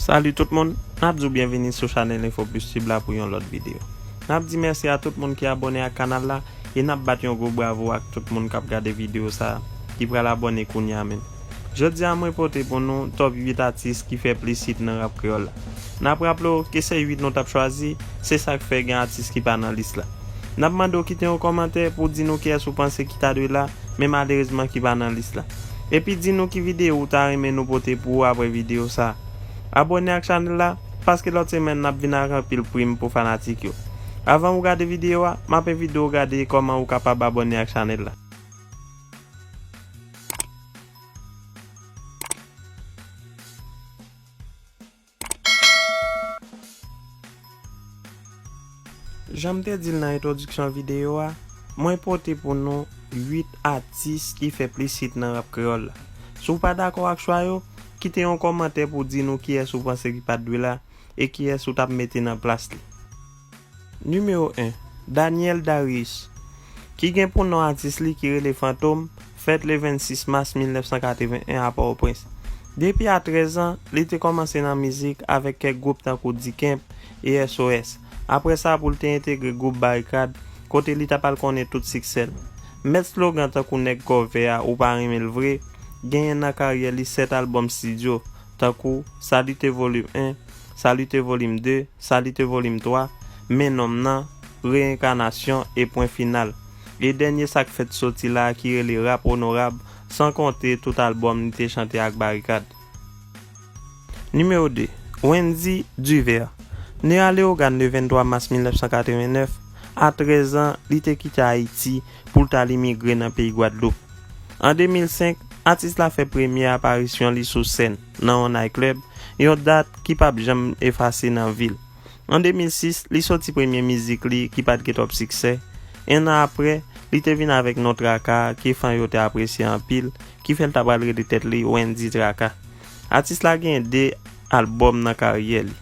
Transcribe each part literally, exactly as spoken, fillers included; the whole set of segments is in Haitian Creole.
Salut tout moun, n ap di w byenvini sou chanèl Info Plus Tube la pou yon lòt videyo. N ap di mèsi a tout moun ki abòne ak kanal la e n ap bat yon gwo bravo ak tout moun k ap gade videyo sa a, ki pral abòne kounye a menm. Jodi a mwen pote pou nou top uit atis ki fè plis hit nan rap kreyòl la. N ap raple w ke se uit nou t ap chwazi, se sa k fè gen atis ki pa nan lis la. N ap mande w kite yon kòmantè pou di nou kiyès ou panse ki ta dwe la, men malerezman ki pa nan lis la. Epi di nou ki videyo ou ta renmen nou pote pou ou apre videyo sa a. Abòne ak chanèl la, paske lòt semèn n ap vin ak anpil prim pou fanatik yo. Avan ou gade videyo a, m ap envite w gade kòman ou kapab abòne ak chanèl la. Jan m te di l nan entwodiksyon videyo a, mwen pote pou nou uit atis ki fè plis hit nan rap kreyòl la. Si w pa dakò ak chwa yo, kite yon kòmantè pou di nou kiyès ou panse ki pa t dwe la e kiyès ou t ap mete nan plas li. Nimewo en, Daniel Darius, ki gen pou non atis li ki rele Fantom, fèt le vennsis mas mil nèf san katreven en a Pòtoprens. Depi a trèz an, li te kòmanse nan mizik avèk kèk gwoup tankou Dikemp e S O S. Apre sa, pou l te entegre gwoup Barikad, kote li t ap al konnen tout siksè l. Mèt slogan tankou Nèg kò vè a ou pa renmen l vre, genyen nan karyè li sèt albòm estidyo, tankou Salite Volim en, Salite Volim de, Salite Volim twa, Men Nonm nan, Reyenkanasyon e Pwen Final. E dènye sa k fèt soti la a ki rele Rap Onorab, san konte tout albòm li te chante ak Barikad. Nimewo de, Wendy Duvert. Ne a Leyogàn le venntwa mas mil nèf san katreven nèf, a trèz an, li te kite Ayiti pou l t al imigre nan peyi Gwadloup. An de mil senk, atis la fè premye aparisyon li sou sèn nan yon nayklèb, yon dat ki p ap janm efase nan vi l. An de mil sis, li soti premye mizik li ki pa t gen twòp siksè. En an apre, li te vin avèk non Traka ki fan yo te apresye anpil, ki fè l ta pral rele tèt li Wendy Traka. Atis la gen de albòm nan karyè li,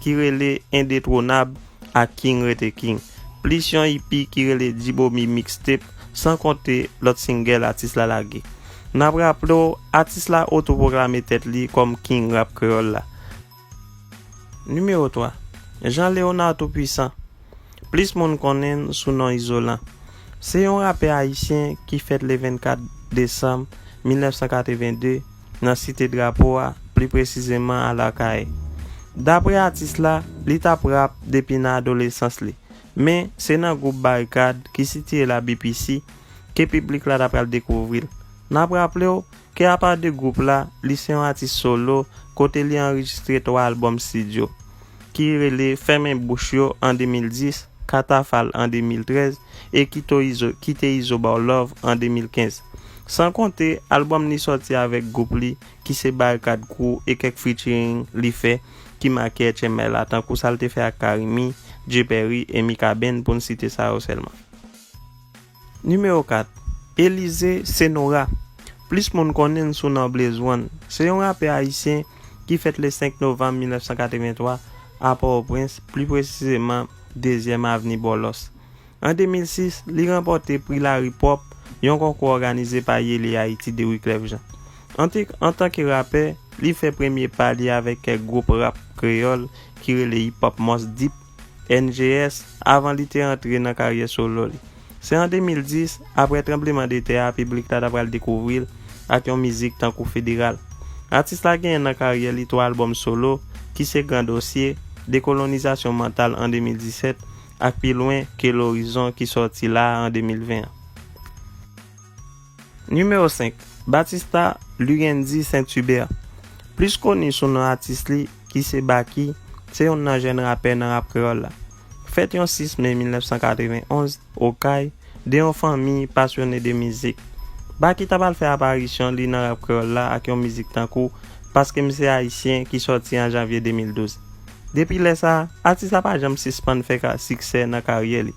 ki rele Endetwonab ak King Rete King, plis yon ipi ki rele Jibomi Mixtape, san konte lòt singèl atis la lage. N ap raple w, atis la otopwoklame tèt li kòm King Rap Kreyòl la. Nimewo twa, Jean Léonard Tout Puissant, plis moun konnen l sou non Izolan. Se yon rapè ayisyen ki fèt le vennkat desanm mil nèf san katreven de nan Site Drapo a, pli presizeman a Lakayè. Dapre atis la, li t ap rap depi nan adolesans li. Men, se nan gwoup Barikad ki sitiye la B P C ke piblik la ta pral dekouvri l. N ap raple w ke apa de gwoup la, li se yon atis solo kote li anrejistre twa albòm estidyo, ki rele Fèmen Bouch Yo an de mil dis, Katafal an de mil trèz e Kito Izo, Kite Izo Ba W Love an de mil kenz. San konte, albòm li sòti avèk gwoup li, ki se Barikad Crew e kèk featuring li fè, ki make H M I la, tankou sa l te fè ak Carimi, Jay Perry e Mikaben, pou n site sa yo sèlman. Nimewo kat, Elysée Senora. Plis moun konnen l sou non Blaze One. Se yon rapè ayisyen ki fèt le senk novanm mil nèf san katreven twa a Pòtoprens, pli presizeman dezyèm avni Bòlòs. An de mil sis, li ranpòte Pri Laripòp, yon konkou òganize pa Yele Ayiti de Wyclef Jean. Ante, antanke rapè, li fè premye pa li avèk kèk gwoup rap kreyòl ki rele Hip Hop Mos Dip, N G S, avan li te antre nan karyè solo li. Se an de mil dis, apre tranbleman de tè a, piblik la ta pral dekouvri l ak yon mizik tankou Federal. Atis la genyen nan karyè li twa albòm solo, ki se Gran Dosye, Dekolonizasyon Mantal an de mil disèt, ak Pi Lwen ke Lorizon ki sòti la a an de mil ven an. Nimewo senk, Batista Luguendy Saint Hubert, plis koni sou non atis li ki se Baky, se youn nan jèn rapè nan rap kreyòl la. Fèt yon sis me mil nèf san katreven onz, Okay, de yon fanmi pasyone de mizik. Baky ta pral fè aparisyon li nan rap kreyòl la ak yon mizik tankou Paske m se Ayisyen ki sòti an janvye de mil douz. Depi lè sa a, atis la pa janm sispann fè ka, siksè nan karyè li.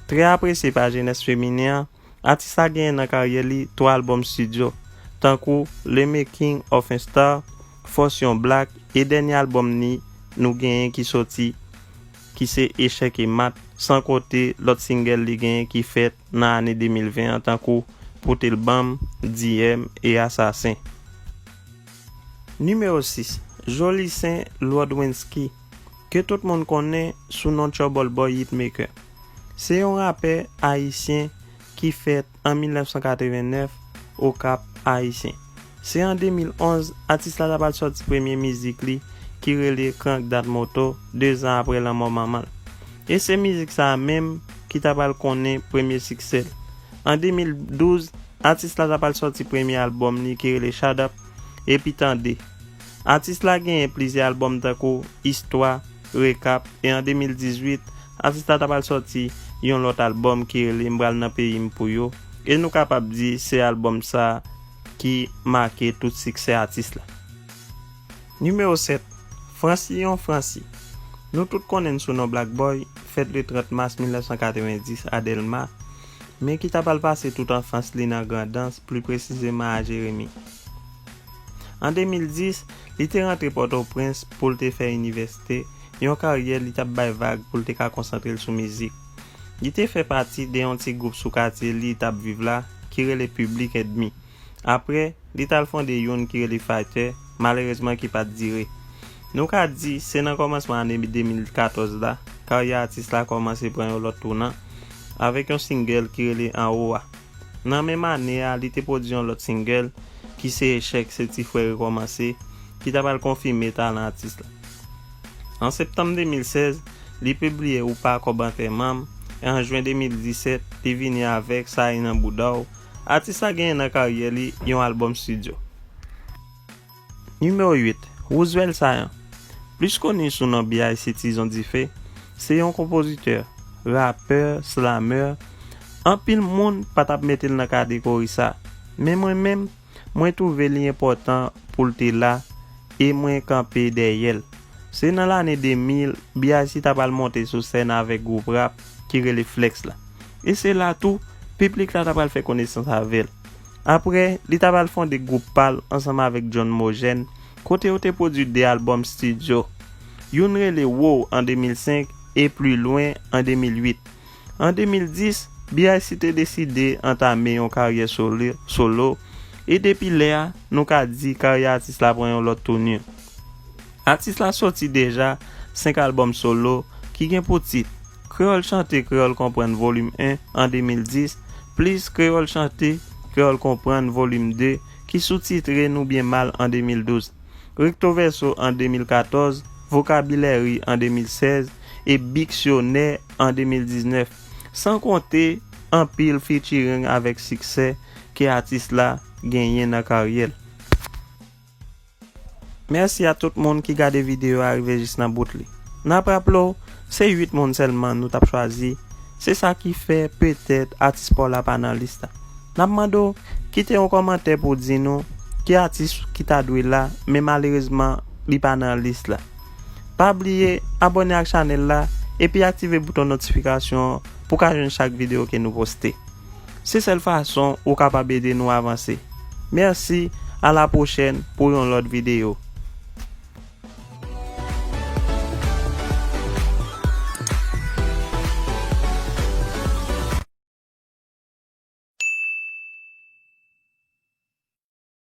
Trè apresye pa jenès feminen an, atis la genyen nan karyè li twa albòm estidyo, tankou Le Making of a Star, Fòs Yon Black e dènye albòm li nou genyen ki sòti, ki se Echèk e Mat, san konte lòt singèl li genyen ki fèt nan ane de mil ven an, tankou Pote l Ban m, D M e Asasen. Nimewo sis, Jolicen Lodwensky, ke tout moun konnen sou non Trouble Boy Hitmaker. Se yon rapè ayisyen ki fèt an mil nèf san katreven nèf Okap Ayisyen. Se an de mil onz, atis la ta pral sòti premye mizik li ki rele Crank That Motor, de zan apre lanmò manman l. E se mizik sa a menm ki ta pral konnen premye siksè l. An de mil douz, atis la ta pral sòti premye albòm li ki rele Shut Up, epi tande. Atis la genyen plizyè albòm tankou Istwa, Rekap, e an de mil dizuit, atis la ta pral sòti yon lòt albòm ki rele M Pral Nan Peyi M Pou Yo, e nou kapab di se albòm sa ki make tout siksè atis la. Nimewo sèt, Francillon Franci. Nou tout konnen l sou non Black Boy, fèt le trant mas mil nèf san katreven dis a Dèlma, men ki ta pral pase tout anfans li nan Grandans, pli presizeman a Jeremi. An de mil dis, li te rantre Pòtoprens pou l te fè inivèsite, yon karyè li t ap bay vag pou l te ka konsantre l sou mizik. Li te fè pati de yon ti gwoup sou katye li t ap viv la, ki rele Public Enemy. Apre, li t al fonde youn ki rele Fighter, malerezman ki pa t dire. Nou ka di, se nan kòmansman ane de mil katòz la, karyè atis la kòmanse pran yon lòt tounan, avèk yon single ki rele Anwo a. Nan menm ane a, li te pwodui yon lòt single, ki se Echèk, se ti frè rekòmanse, ki ta pral konfime talan atis la. An septanm de mil sèz, li pibliye Ou Pa Kòb Antèman m, e an jen de mil disèt, li vini avèk Sa Ye Nan Bouda W. Atis la genyen nan karyè li yon albòm estidyo. Nimewo uit, Roosevelt Sayan. Plis koni sou non B I C Tizon Dife, se yon konpozitè, rapè, slamè. Anpil moun pa t ap mete l nan kategori sa, men mwen menm, mwen twouve li enpòtan pou l te la, e mwen kanpe dèyè l. Se nan lane de mil, B I C ta pral monte sou sèn avèk gwoup rap ki rele Flex la. E se la tou, piblik la ta pral fè konesans avè l. Apre, li ta pral fonde gwoup pa l ansanm avèk John Mojèn, kote yo te pwodui de albòm estidyo. Youn rele Wow an de mil senk e Pli Lwen an de mil uit. An de mil dis, B I C te deside antame yon karyè soli-, solo, e depi lè a, nou ka di karyè atis la pran yon lòt touni. Atis la sòti deja senk albòm solo ki gen pou tit Kreyòl Chante, Kreyòl Konprann Volim en an de mil dis, plis Kreyòl Chante, Kreyòl Konprann Volim de, ki soutitre Nou Byen Mal an de mil douz, Recto Verso an de mil katòz, Vocabulary an de mil sèz, e Biksyonè an de mil diznèf, san konte anpil featuring avèk siksè ke atis la genyen nan karyè l. Mèsi a tout moun ki gade videyo a rive jis nan bout li. N ap raple w, se uit moun sèlman nou t ap chwazi. Se sa ki fè petèt atis pa w la pa nan lis la. N ap mande w kite yon kòmantè pou w di nou ki atis ki ta dwe la, men malerezman, li pa nan lis la. Pa bliye abòne ak chanèl la epi aktive bouton notifikasyon an pou w ka jwenn chak videyo ke nou poste. Se sèl fason ou kapab ede nou avanse. Mèsi, a la pwochèn pou yon lòt videyo.